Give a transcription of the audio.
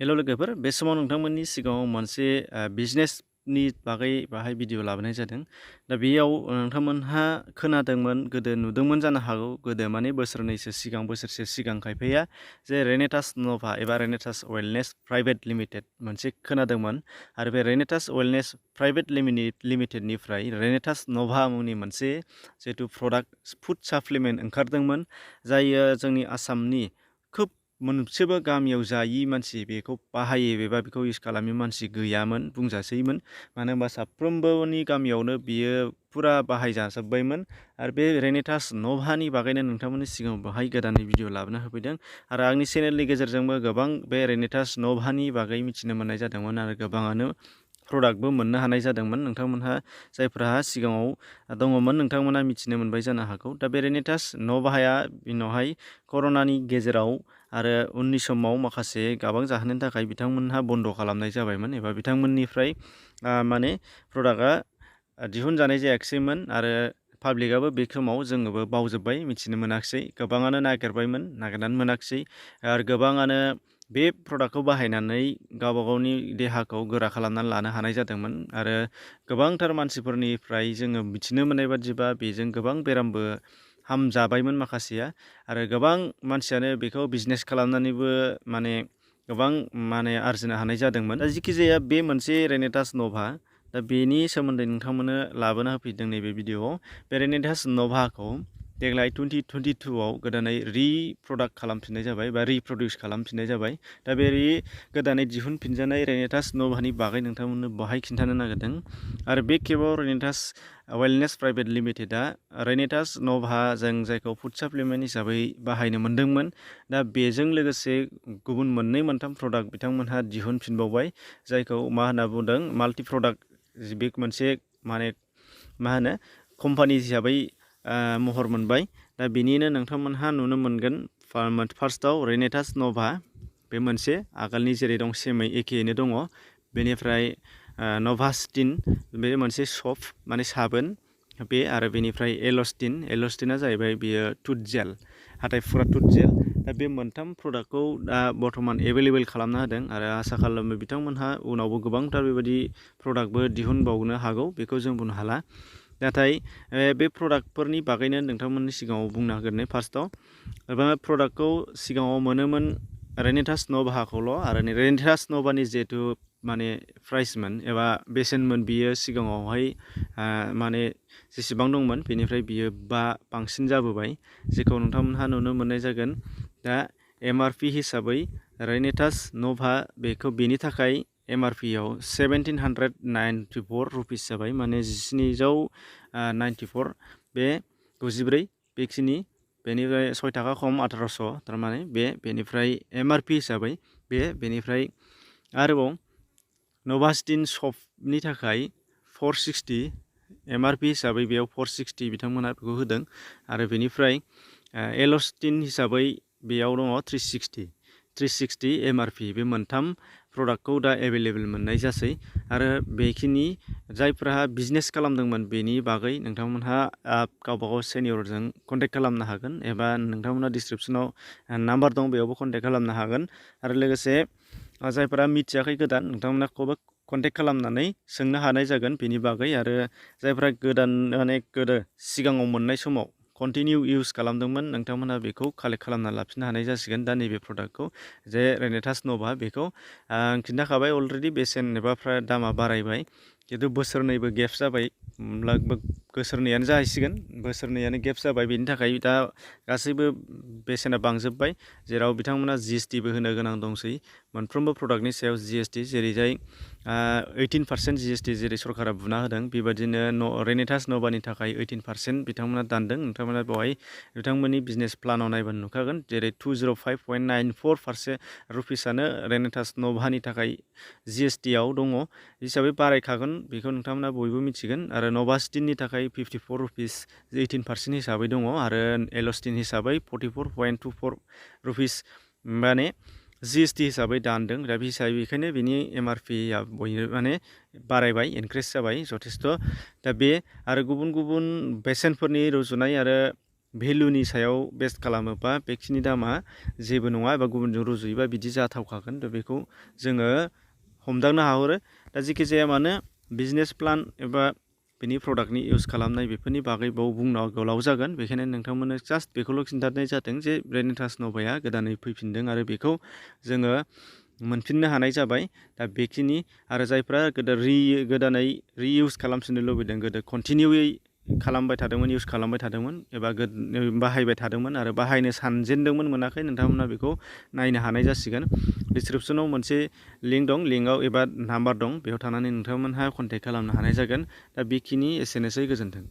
हेल' लोगोफोर बे समाव नोंथांमोननि सिगाङाव मोनसे बिजनेसनि बागै बाहाय भिडिअ लाबोनाय जादों। दा बेयाव नोंथांमोनहा खोनादोंमोन, गोदो नुदोंमोन जानो हागौ, गोदो माने बोसोरनैसो सिगां, बोसोरसे सिगां खायफाया जे रेनेटास नभा एबा रेनेटास वेलनेस प्राइभेट लिमिटेड मोनसे खोनादोंमोन। आरो बे रेनेटास वेलनेस प्राइभेट लिमिटेडनिफ्राय रेनेटास नभा मुंनि मोनसे जिहेतु प्रडाक्ट फुड साप्लिमेन्ट ओंखारदोंमोन, जायो जोंनि आसामनि खोब मोनसेबो गामियाव जायि मानसि बेखौ बाहायो एबा बेखौ इउज खालामि मानसि गैयामोन बुंजासैमोन। मानो होनबा साफ्रोमबोनि गामियावनो बियो फुरा बाहायजाजोब्बायमोन। आरो बे रेनेटास नभानि बागैनो नोंथांमोननि सिगाङाव बेहाय गोदानै भिडिअ लाबोना होफैदों। आरो आंनि चेनेलनि गेजेरजोंबो गोबां बे रेनेटास नभानि बागै मिथिनो मोननाय जादोंमोन आरो गोबाङानो प्रडाक्टबो मोननो हानाय जादोंमोन। नोंथांमोनहा जायफोरहा सिगाङाव दङमोन नोंथांमोना मिथिनो मोनबाय जानो हागौ। दा बे रेनेटास नभाया उनावहाय कर'नानि गेजेराव आरो उननि समाव माखासे गोबां जाहोननि थाखाय बिथांमोनहा बन्द' खालामनाय जाबायमोन एबा बिथांमोननिफ्राय माने प्रडाक्टआ दिहुनजानाय जायाखिसैमोन। आरो पाब्लिकआबो बे समाव जोङोबो बावजोब्बाय, मिथिनो मोनाखिसै, गोबाङानो नागिरबायमोन, नागिरनानै मोनाखिसै। आरो गोबाङानो बे प्रडाक्टखौ बाहायनानै गावबा गावनि देहाखौ गोरा खालामनानै लानो हानाय जादोंमोन। आरो गोबांथार मानसिफोरनिफ्राय जोङो मिथिनो मोननाय बादिबा बेजों गोबां बेरामबो हामजाबायमोन माखासेया। आरो गोबां मानसियानो बेखौ बिजनेस खालामनानैबो गोबां आरजिनो हानाय जादोंमोन। दा जिखि जाया बे मोनसे रेनेटास नभा, दा बेनि सोमोन्दै नोंथांमोननो लाबोना होफैदों नैबे भिडिअआव। बे रेनेटास नभाखौ देग्लाय 2022आव गोदानै रिप्रडाक्ट खालामफिननाय जाबाय बा रिप्रडिउस खालामफिननाय जाबाय। दा बे गोदानै दिहुनफिनजानाय रेनेटास नभानि बागै नोंथांमोननो बाहाय खिन्थानो नागिरदों। आरो बे खेबाव रेनेटास वेलनेस प्राइभेट लिमिटेडआ रेनेटास नभा जों जायखौ फुड साप्लिमेन्ट हिसाबै बाहायनो मोन्दोंमोन, दा बेजों लोगोसे गुबुन मोननै मोनथाम प्रडाक्ट बिथांमोनहा दिहुनफिनबावबाय, जायखौ मा होनना बुंदों माल्टि प्रडाक्ट। बे मोनसे कम्पानि हिसाबै महर मोनबाय। दा बेनिनो नोंथांमोनहा नुनो मोनगोन फार्स्टआव रेनेटास नभा, बे मोनसे आगोलनि जेरै दं सेमै एखेयैनो दङ। बेनिफ्राय नभास्टिन, बे मोनसे सप साबोन बे। आरो बेनिफ्राय एल'स्टिना जाहैबाय बेयो टुथ जेल, हाथाय फुरा टुथ जेल। दा बे मोनथाम प्रडाक्टखौ दा बर्थमान एभेलेबेल खालामना होदों। आरो आसा खालामो बिथांमोनहा उनावबो गोबांथार बेबायदि प्रडाक्टबो दिहुनबावनो हागौ, बेखौ जों बुंनो हाला। नाथाय बे प्रडाक्टफोरनि बागैनो नोंथांमोननि सिगाङाव बुंनो हागोन। फार्स्टआव प्रडाक्टखौ सिगाङाव मोनोमोन रेनेटास नभाखौल'। आरो रेनेटास नभानि जिहेतु प्राइसमोन एबा बेसेनमोन, बियो सिगाङावहाय जेसेबां दंमोन बेनिफ्राय बियो बांसिन जाबोबाय, जेखौ नोंथांमोनहा नुनो मोननाय जागोन। दा MRP हिसाबै रेनेटास नभा बेनि थाखाय MRPआव 1794 रुपिस जाबाय, 1794 बे 94 बेखिनि। बेनिफ्राय 6 थाखा खम 1800, थारमाने बेनिफ्राय MRP हिसाबै बेनिफ्राय आरोबाव नभास्टिन सपनि थाखाय 460, MRP हिसाबै बेयाव 460 बिथांमोनहा बेखौ होदों। आरो बेनिफ्राय एल'स्टिन हिसाबै बेयाव दङ 360 MRP। बे मोनथाम प्रडाक्टखौ दा एभेलेबेल मोननाय जासै। आरो बेखिनि जायफोरहा बिजनेस खालामदोंमोन बेनि बागै नोंथांमोनहा गावबा गाव सेनियरजों कन्टेक्ट खालामनो हागोन, एबा नोंथांमोनहा डिसक्रिपसनाव नाम्बार दं, बेयावबो कन्टेक्ट खालामनो हागोन। आरो लोगोसे जायफोरा मिथियाखै गोदान, नोंथांमोनखौबो कन्टेक्ट खालामनानै सोंनो हानाय जागोन बेनि बागै। आरो जायफोरा गोदान गोदो सिगाङाव मोननाय समाव कन्टिनिउ इउज खालामदोंमोन, नोंथांमोनहा बेखौ कालेक्ट खालामना लाफिननो हानाय जासिगोन। दा नैबे प्रडाक्टखौ जे रेनेटास नभा, बेखौ आं खिन्थाखाबाय अलरेडि, बेसेन एबा दामा बारायबाय। खिन्थु बोसोरनैबो गेप्स जाबाय, लगभग बोसोरनैयानो जाहैसिगोन, बोसोरनैयानो गेप्स जाबाय। बेनि थाखाय दा गासैबो बेसेना बांजोब्बाय, जेराव बिथांमोना GSTबो होनो गोनां दंसै मोनफ्रोमबो प्रडाक्टनि सायाव। GST जेरैजाय 18% GST जेरै सरकारा बुना होदों, बेबायदिनो रेनेटास नभानि थाखाय 18% बिथांमोना दानदों। नोंथांमोना बेवहाय बिथांमोननि बिजनेस प्लानाव नायबानो नुखागोन, जेरै 205.94% रुपिसानो रेनेटास नभानि थाखाय GSTआव दङ हिसाबै बारायखागोन, बेखौ नोंथांमोना बयबो मिथिगोन। आरो नभास्टिननि थाखाय 54 रुपिस 18% हिसाबै दङ। आरो एल'स्टिन हिसाबै 44.24 रुपिस GST हिसाबै दानदों। दा बे हिसाबै बेखायनो बिनि MRPआ बारायबाय, इनक्रिज जाबाय जथेस्थ'। दा बे आरो गुबुन गुबुन बेसेनफोरनि रुजुनाय आरो भेलुनि सायाव बेस खालामोबा बेखिनि दामा जेबो नङा एबा गुबुनजों रुजुयोबा बिदि जाथावखागोन। दा बेखौ जोङो हमदांनो हाहरो। दा जेखि जाया मानो बिजनेस प्लान एबा बेनि प्रडाक्टनि इउज खालामनाय बेफोरनि बागै बाव बुंनो गोलाव जागोन। बेखायनो नोंथांमोननो जास्ट बेखौल' खिन्थानाय जादों जे रेनाटास नभाया गोदानै फैफिनदों आरो बेखौ जोङो मोनफिननो हानाय जाबाय। दा बेखिनि आरो जायफ्रा गोदानै रिइउज खालामफिननो लुबैदों, गोदो कन्टिनिउयै खालामबाय थादोंमोन, इउज खालामबाय थादोंमोन एबा बाहायबाय थादोंमोन आरो बाहायनो सानजेनदोंमोन मोनाखै, नोंथांमोना बेखौ नायनो हानाय जासिगोन। डिसक्रिपसनाव मोनसे लिंक दं, लिंकआव एबा नाम्बार दं, बेयाव थानानै नोंथांमोनहा कन्टेक्ट खालामनो हानाय जागोन। दा बेखिनि एसेनोसै, गोजोन्थों।